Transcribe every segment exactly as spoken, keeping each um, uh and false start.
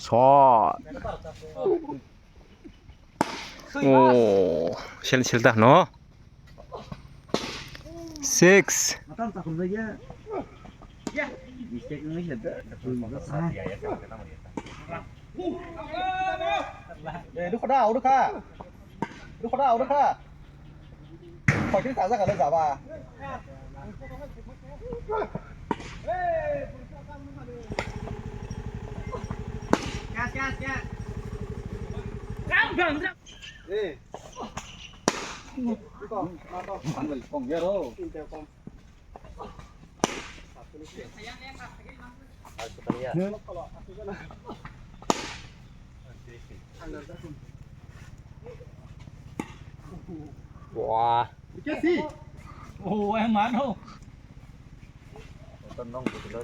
Shot. Oh, sel sel dah no. Six. Eh, dukha da, dukha. Dukha da, dukha. Pagiri taja kalo jaba. Eh. Wah.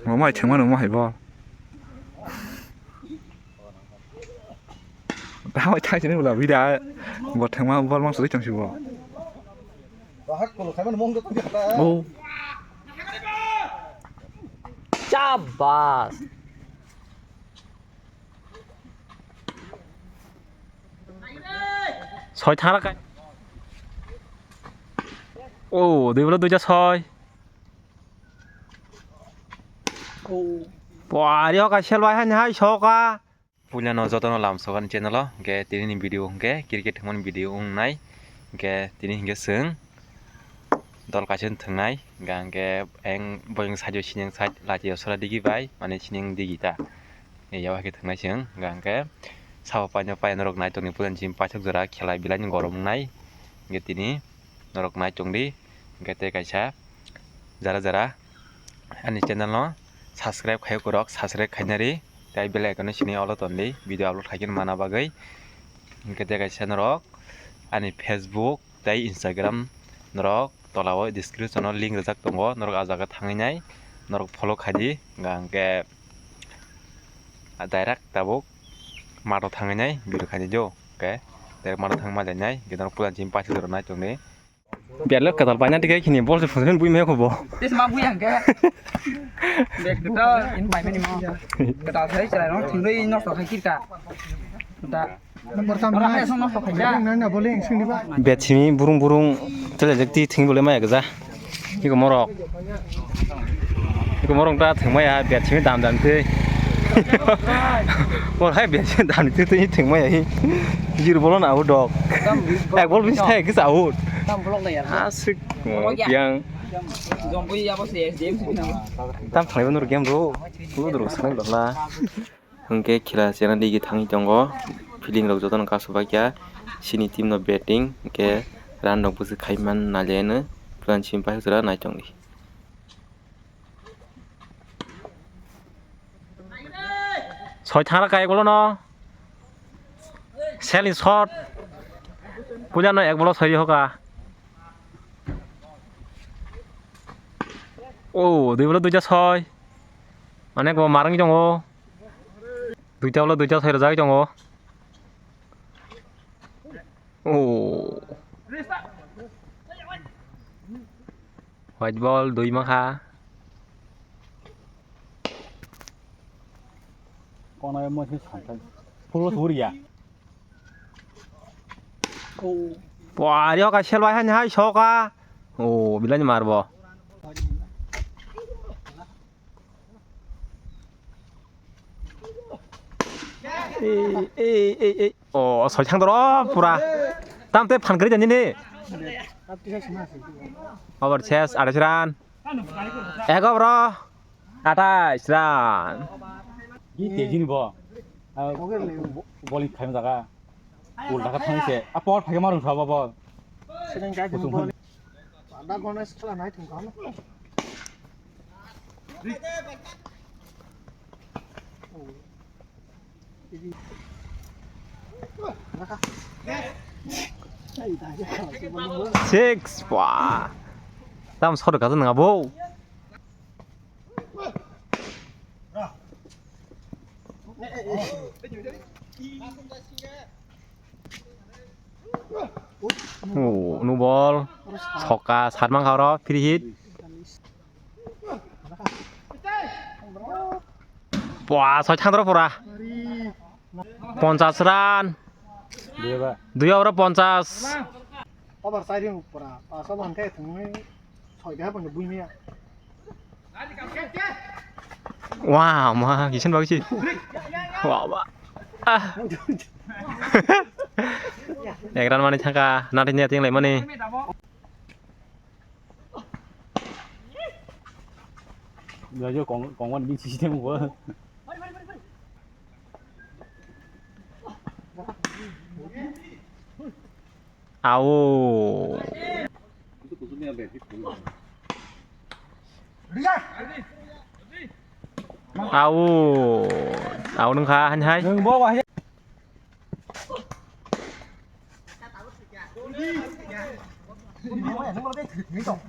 Mamai thengmano mo hai bo. Tamo thai sini bula bida. Bo thangma bol mang suri tong sibo. Bahak kolo khai mano mong jotong jata. Oh. Chabas. Soi thara kai. Oh, dui bolo duita soi. Oh. Wah, ari hoka sel bai hani hai soka. Puilano jotono lamsokan channel o, hingke tini ni video hingke cricket thwngmani video wngnai, hingke tini hingke chwng dol kaisa thwngnai, hingke eng boyeng side o sining side lachi yosora digi bai, mane sining digi ta, e yago hai khe thwngnai chwng, hingke sabo paino pai norok naitok ni puila ni simi paithak jora khela belai ni gorom wngnai, hingke tini norok nai tongdi, hingke tei kaisa jara jara ani channel no subscribe khai kwrwk, subscribe khainari, tei bell icon no sini olo tondi, video upload khai khe mana bagwi. Hingke tei kaisa norok ani Facebook tei Instagram norok tola o description o link rijak tongo, norok ah jaga thangwi nai norok follow khaidi, hingke direct tabuk mato thangwi nai video khaidi jo, hingke direct mato thangwi ma nai, hingke norok puila ni simi paithak jora nai tongdi. Biar le katal paina tikai khini bol se phone bui me khobo. Tes ma bui ang ke. Bek to in bai mani mo. Katal sai chai no thung dei no so khai kirka. Da. Number tam na. Ora hai so no so khai ja. Nang na bole sing ni ba. Bet simi burung burung tele jek ti thing bole maya gja. Iko morok. Iko morok ta thing maya bet simi dam dam te. Mor hai bet simi dam te te thing maya hi. Jir bolo na u dok. Ek bol bis thai kisa u. Tam block na ya. Asik. Yang. Jom bui ya bo se S D M si na. Tam thanglaiba nur game ro. Lu dro sanai lala. Hingke khela sena digi thangwi tongo. Feeling rok jotono kasu bakya. Sini team no batting hingke run rok busi khaiman naliano. Plan sim pai jora nai tongdi. Soi thara kai golo no. Selling shot. Puila no ek bolo soi hoka. Oh, dui bolo duita soi. Mane ko marang tongo. Duita bolo duita soi rajak tongo. Oh. White ball dui makha. Kona mo se santai. Puro suriya. Wah, ari hoka sel bai hani hai soka. Oh, bilani marbo. Ei, ei, ei, ei. Oh, soi thang doro pura. Tam te phan kari jani ne. Over ses, adas run. Ego bro. Adas run. Ki tejin bo. Ah, bowling khaima jaga. Ulta kha thangse. A por phage marung thaba bo. Sedang kai kutung bowling. Panda gones khala nai thung kha. Six. Wah. Tam sor ka nang abo. Oh, no ball. Soka, sat mang kha oro, free hit. Wah, soi thang doro pura. Ponchas run. Dui over ponchas. Over side pura. Pas over hwnkhe thwngwi soi khe bwngkhe buimaya. Wah, ma, kisan bagwi si. Wah, wah. Ah. Ek run mani thangkha, nathi nathi lai mani. Yo, yo, kong, kong wan bisi sistem gua. Au. Au. Au nung kha, han hai.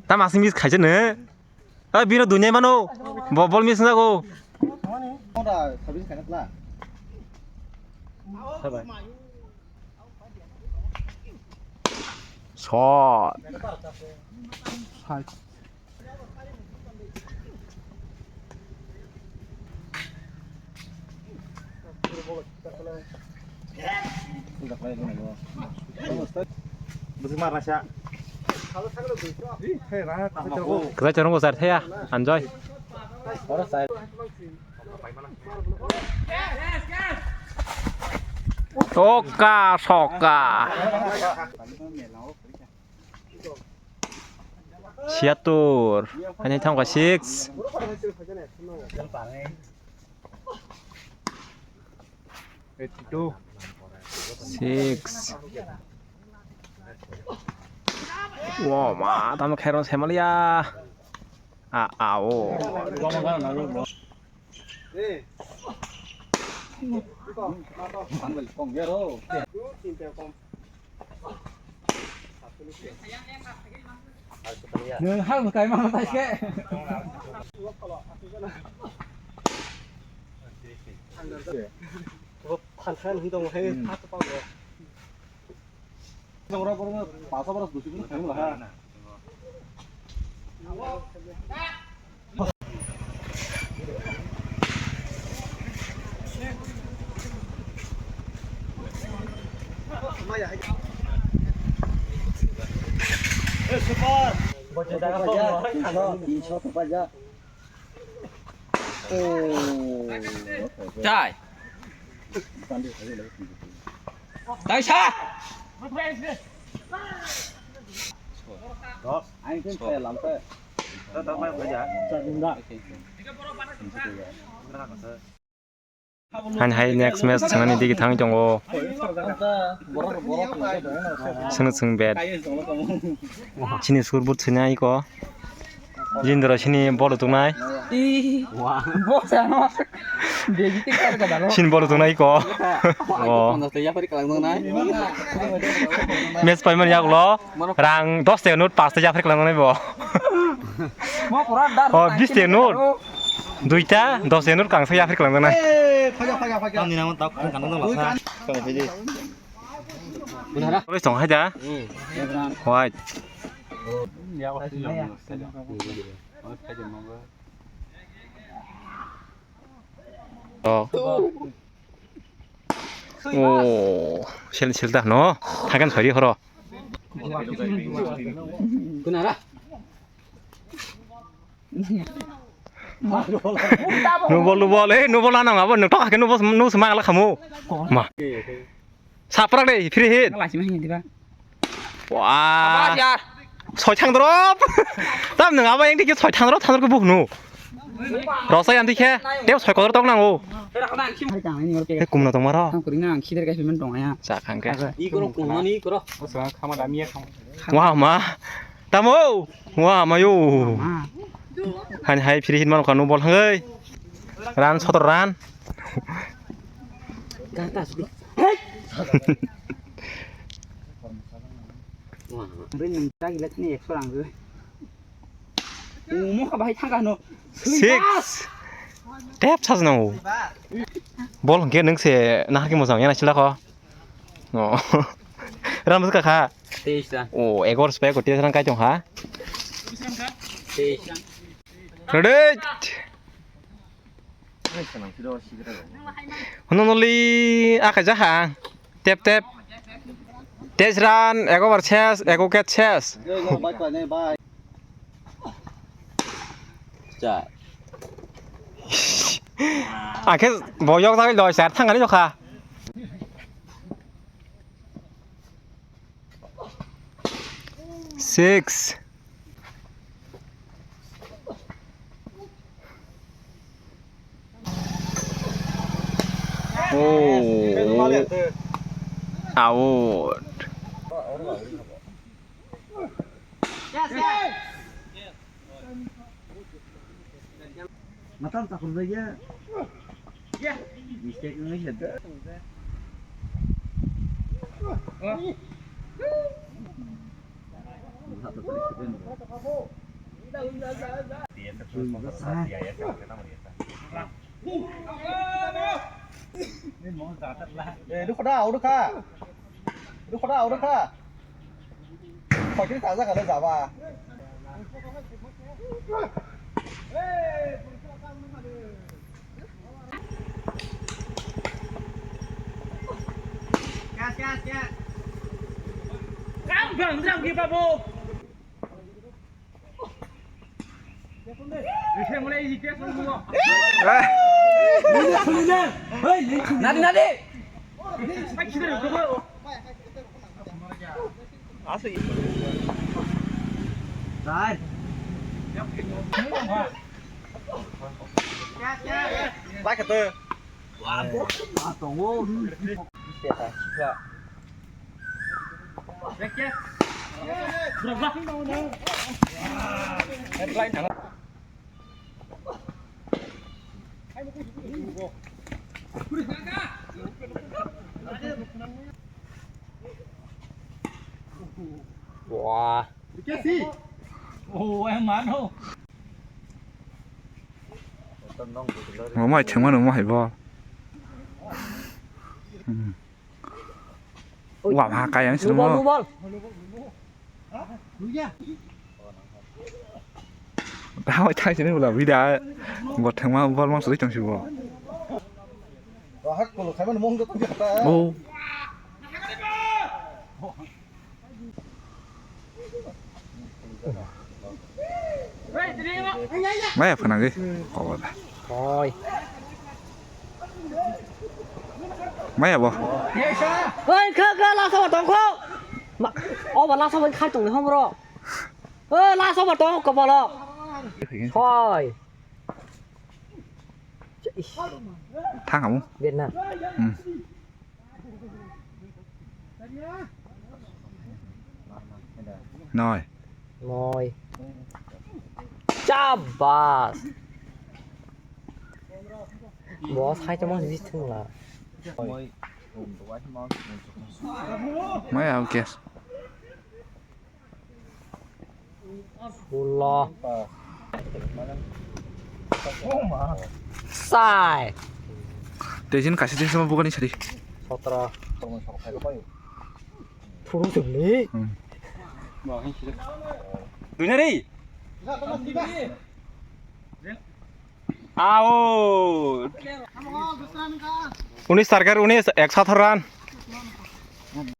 Tamo aswk miss khaisa no? Oi, bino dunia mano. Bo-, bol miss wngjago. Shot. Kwchai chorong kwchar thaya, enjoy. Soka, soka. Siyatur. Ani thangkha six. Eighty-two. Six. Wow, ma, tamo khairok saimanliya. A, a, o. Nwng hal mwtai ma mwtai se. Phan khan hwn tong hai, hmm, ha to pang. Jora borok pasa borok dusi borok thang la ha. Chai. Taisa. Ani hai next match thangani digi thangwi tongo. Sini sini bet. Sini surbut sini aiko. Jindra sini bol tongnai. Sini bol tongnai ko. O. Match paimani yagulo rang dos taka note pas ta yapri kwlangjaknai bo. O, bis taka note. Duita dos taka note kangsa yapri kwlangjaknai. Oi, tong hai da. White. Oh. Oh, sel sel da no. Thakan sari horo. Kunara. Nubol, nubol, eh, nubol anang abo nukthok hake nubol, nubol semang ala khamu. Ma. Saprak de, free hit. Wah. Soi thang drop. Tam nang abo yang dikit soi thang drop, thang drop ke buh nu. Rosai yang dikhe, dia soi kodor tok nang o. He kumna tong maro. Ang kuring ang khider kai payment tong ya. Sa khang ke. Ikoro kumna ni ikoro. Wah ma. Tamo. Wah, mayo. Hani hai free hit mano kanu bol hangai. Run, sotor run. Gata sukla. Wah, rin nang tagi lek ni ekso rang. Umo ka bahai thangka no. Six. Tep sas nango. Bol hwnkhe nwng se nahar khe mojang ya naisila kho. Oh. Ram bwswk kha? Teis ta. Oh, egor spai ko teis rang kai tong ha. Teis ta. Ready? Hwnwi noli akai jaha. Tep tep. Tejran, ego bar ses, ego ket ses. Akhe boyok dagwi loi sar thangani jokha. Six. Oh. Out. Matan takhum jaya. Mistake wngwi se. Eh, dukha da, au dukha. Dukha da, au dukha. Khokiri taja kale jaba. Kam bang jam ki babu. Nadi, nadi. Tongo. Wah. Oh, eh, mano. Mo mai thengmano mo hai bo. Hmm. Wa ma kaya ni sini mo. Bol, bol. Tao thai sini bula bida. Bo thengma bol mang sui tong si bo. Wahak kolo khai mano mong jotong jata. Oh. Maya phana ge. Kobo da. Oi. Maya bo. Oi, kha, kha, lasa ba tong kho. Ma, o ba lasa ba khai tong ni hom ro. Oi, lasa ba tong ko bolo. Oi. Thang amu. Vietnam. Hmm. Noi. Noi. Chabas. Boss hai tamo di thung la. Mai au kes. Sullo. Sai. Tejin kaisa tejin sama bugani sari. Sotro. Phuru sumli. Hmm. Duina ri. Ao. Unis target unis, ek sathar run.